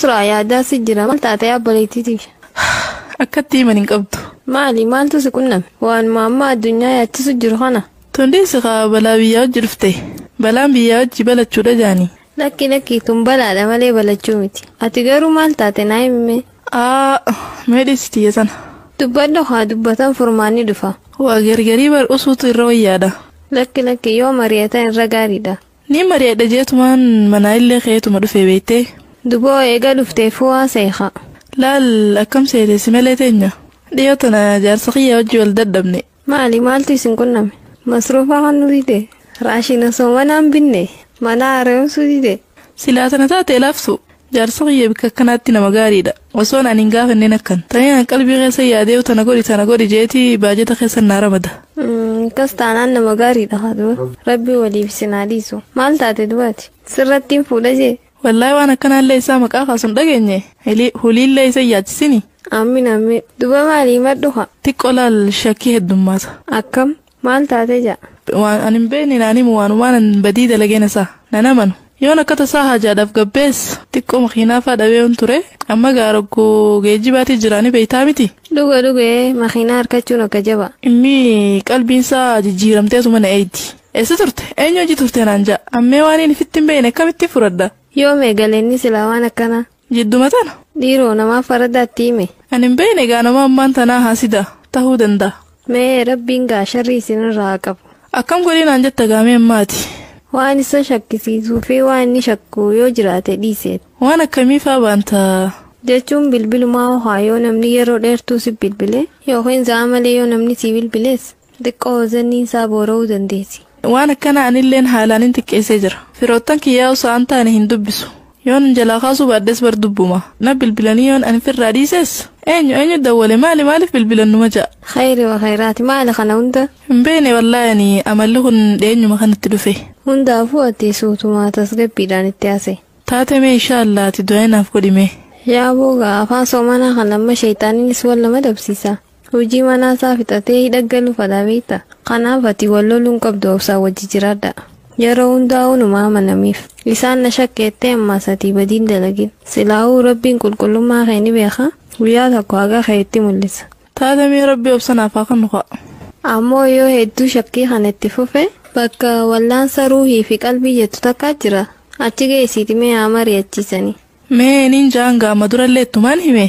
Yusraa yaadaa si jira maal taatee obboleettiitiif? Akkatti himan hin qabdu. Maali maaltu si qunname? Waanuma amma addunyaa yaachisu jiru kana. Tundiisi kaa balaa biyyaa hojii dhufte. Balaan biyyaa hojii balachuudha jaani. Lakki lakki tun balaadha malee balachuu miti. Ati garuu maal taate naa himi? Aa mee dhiisi tiyya sana. Dubbadhu haa dubbatan furmaanni dhufa. Waa gargarii bar usuutu irra wayyaadha. Lakki lakki yoo mari'atan irra gaariidha. Ni mari'adha jeetumaan manaa illee keetuma dhufe beektee. Duboo eega dhufteefuu haasa'iha. Laal akkam seete si malee teenya. Dhiyoo tana jaarsa kiyya wajji wal dadhabne. Maali maaltu isin qunname? Masruufaa kan nu dide? Raashina soomanaan binne? Mana haaromsuu dide? Silaa tana taate laaftu. Jaarsa kiyya bikka akkanaatti nama gaariidha. Osoon ani hin gaafanneen akkan. Tanii qalbii keessa yaadee tana godhi jeetii baajata keessa naa ramada. Akkas taanaan nama gaariidha haa duba. Rabbi waliif isin haa dhiisu. Maal taate dubaati? Sirrattiin fuudha jee? Wallaahi waan akkanaallee isaa maqaa kaasuun dhageenye. Huliillee isa yaachisini. Amiin amiin. Duba maalii madhu haa? Xiqqoo laal shakkii heddummaata. Akkam? Maal taate jaa? Waan ani hin beekne naan himu waanumaan an badii dalageen isaa. Nan amanu. Yoon akka tasaa hajaadhaaf gabbees xiqqoo makiinaa faa dhabee yoon ture amma gaaraggoo geejjibaatii jiraanii beektaa miti. Dhuga dhugee makiinaa harkachuun akka jaba. Inni qalbiin isaa jijjiiramteetuma na eeydi. Eessa turte? Eenyu hojii turte naan ja'a. Ammee waan inni ifitti hin beekne akkamitti fudhadha? Yoo meegaleen silaa waan akkanaa. Jidduma tana. Dhiiroo namaaf faradaatti hime. Ani hin beekne gaa nama ammaan tanaa haasida ta'uu danda'a. Mee rabbiin gaa sharrii isinirraa haa qabu. Akkam godhii naan jetta gaamee ammaati. Waan isa shakkisiisuu fi waan inni shakku yoo jiraate dhiiseet. Waan akkamii faa baanta? Jechuun bilbilumaa haa yoo namni yeroo dheertuu si bilbile yookiin za'a malee yoo namni si bilbiles xiqqoo zanniin isaa boora'uu dandeessi. Waan akkana anilleen haalaan hin xiqqeessee jira. Firoottan kiyyaa osoo an taane hin dubbisu. Yoon jalaa kaasuu baaddes bar dubbuma. Na bilbilanii yoon ani firraa dhiises. Eenyu eenyu dawwale maali maaliif bilbilan numa ja'a? Khayri wa khayraati maali kana hunda? Hin beekne wallaahi ani amalli kun dhiyeenyuma kanatti dhufe. Hundaafuu ati suutumaa tasgabbiidhaan itti haase. Taate mee inshaallah ati du'aa naaf godhime. Yaa boogaa afaan soomanaa kan amma sheexaaniinis wal nama dabsiisa. Hojii manaa isaa fixatee hidha galuuf fadhaa beekta. Kanaaf ati wal loluun qabdu obsaan wajji jiraadha. Yeroo hundaa'uu numa amanamiif. Isaan na shakkeettee ammaas ati badiin dalagin. Silaa'uu rabbiin qulqullummaa kee ni beeka. Guyyaa tokko haga kee itti mul'isa. Taate mee rabbi obsanaaf haa kennu ka'a. Ammoo yoo hedduu shakkii kana itti fufe bakka wallaansa ruuhii fi qalbii jettu takkaa jira. Achi geessiiti mee haa mari'achiisanii. Mee niin ja'an gaama durallee ittumaan hime.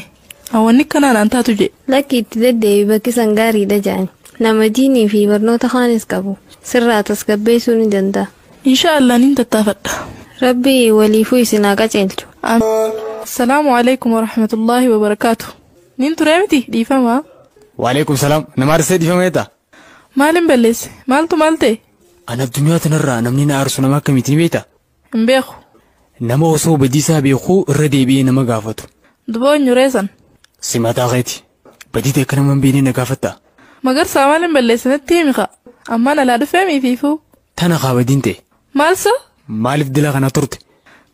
Hawwanni kanaan aan taatu je. Lakki itti deddeebi bakki san gaariidha ja'ani. Nama diinii fi barnoota kaanis qabu. Sirraa tasgabbeessuu ni danda'a. Inshaallah niin tattaafadha. Rabbi waliifuu isin haa qajeelchu. Assalaamu alaikum warahmatullaahi wabarakaatu. Niin turee miti dhiifamaa. Waalaikum salaam. Nama arsee dhiifameeta. Maalin balleesse? Maaltu maal ta'e? Ani addunyaa tanarraa namni na aarsu nama akkamiiti ni beektaa? Hin beeku. Nama osoo badiisaa beekuu irra deebi'ee nama gaafatu. Duboo eenyuree san? Si mataa keeti. Badii ta'e akka nama hin beekne na gaafatta. Magarsaa maalin balleesse natti himi kaa. Ammaan alaa dhufee miifiifuu. Tana kaa badiin ta'e. Maal sa? Maaliif dila kana turte?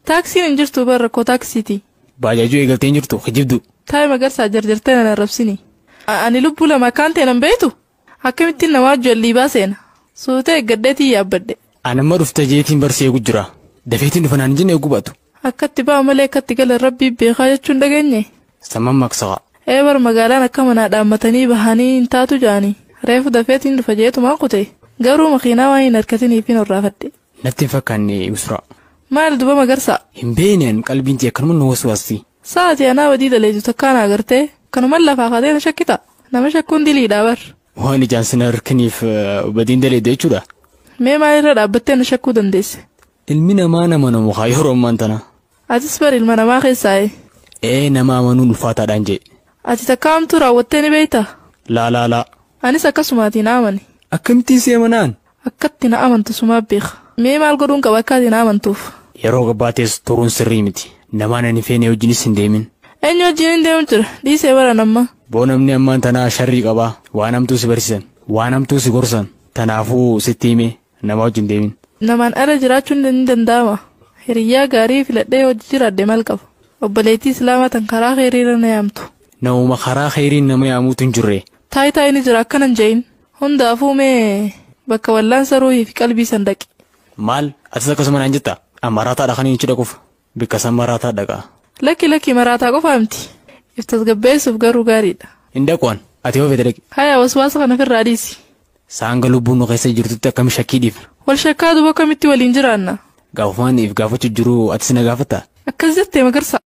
Taaksiin hin jirtu bar rakkoo taaksiiti. Baajaajuu eegaltee hin jirtu kijibdu. Taa'e magarsaa jarjartee nan arrabsini. Ani lubbuu lama akkaan ta'e nan beektu? Akkamittiin nama wajji wal seena? Suutee eeggadheetii yaabbadhe. Ani amma dhufte jeetiin barsee eegu jira. Dafeetiin dhufa naan jenne eeguu baatu. Akkatti ba'a malee akkatti galan rabbii beekaa jechuun dhageenye. Samman maqsaqa. Ee bar magaalaan akka manaa dhaammatanii bahanii hin taatu jaanii. Reefu dafeetiin dhufa jeetumaan kute. Garuu makiinaa waan hin harkatiniif hin horraafadhe. Natti hin fakkaanne Yusra. Maal duba magarsaa? Hin beekneen qalbiin tiyya akkanuma nu waswaasti. Sa'aatii anaa badii daleetu takkaan agartee kanumaan lafaa kaatee na shakkita. Nama shakkuun diliidhaa bar. Waan ijaan sin harkiniif badiin daleedde jechuudha. Mee maalirra dhaabbattee na shakkuu dandeesse? Ilmi namaa nama namu haa yeroo ammaan tana. Atis bar ilma namaa keessaa Ee nama amanuun ulfaataadhaan jee. Ati takka hamtuu raawwattee ni beektaa? Laa laa laa. Anis akkasumaatiin amani. Akkamittiin si amanaan? Akkatti na amantu sumaa beeka. Mee maal godhuun qaba akka ati na amantuuf? Yeroo gabbaatees turuun sirrii miti. Namaan ani feene wajjinis hin deemin. Eenyu wajjin hin deemu jira? Dhiisee baran amma. Boo namni ammaan tanaa sharrii qabaa. Waan hamtuu si barsiisan. Waan hamtuu si gorsan. Tanaafuu sitti hime nama wajjin deemin. Namaan ala jiraachuun ni danda'ama. Hiriyyaa gaarii filadhee hojii jiraadhe maal qaba? Obboleettii Islaamaa tan karaa kheyriirra na yaamtu. Namuma karaa kheyriin nama yaamuutu hin jirre. Taayitaa inni jira akkanan je'in. Hundaafuu mee bakka wallaansa ruuhii fi qalbii san dhaqi. Maal atis akkasuma naan jettaa? Maraataadha kan inni achi dhaquuf. Bikka san maraataa dhaqa. Lakki lakki maraataa qofaa miti. If tasgabbeessuuf garuu gaariidha. Hin dhaquan ati yoo fedhe dhaqi. Haya waswaasa kana ofirraa dhiisi. Saanga lubbuun nu keessa jirtutti akkam shakkii dhiifna. Wal shakkaa duuba akkamitti waliin jiraanna? Gaafumaan if gaafachuu jiru atis na gaafatta? Akkas jettee Magarsa.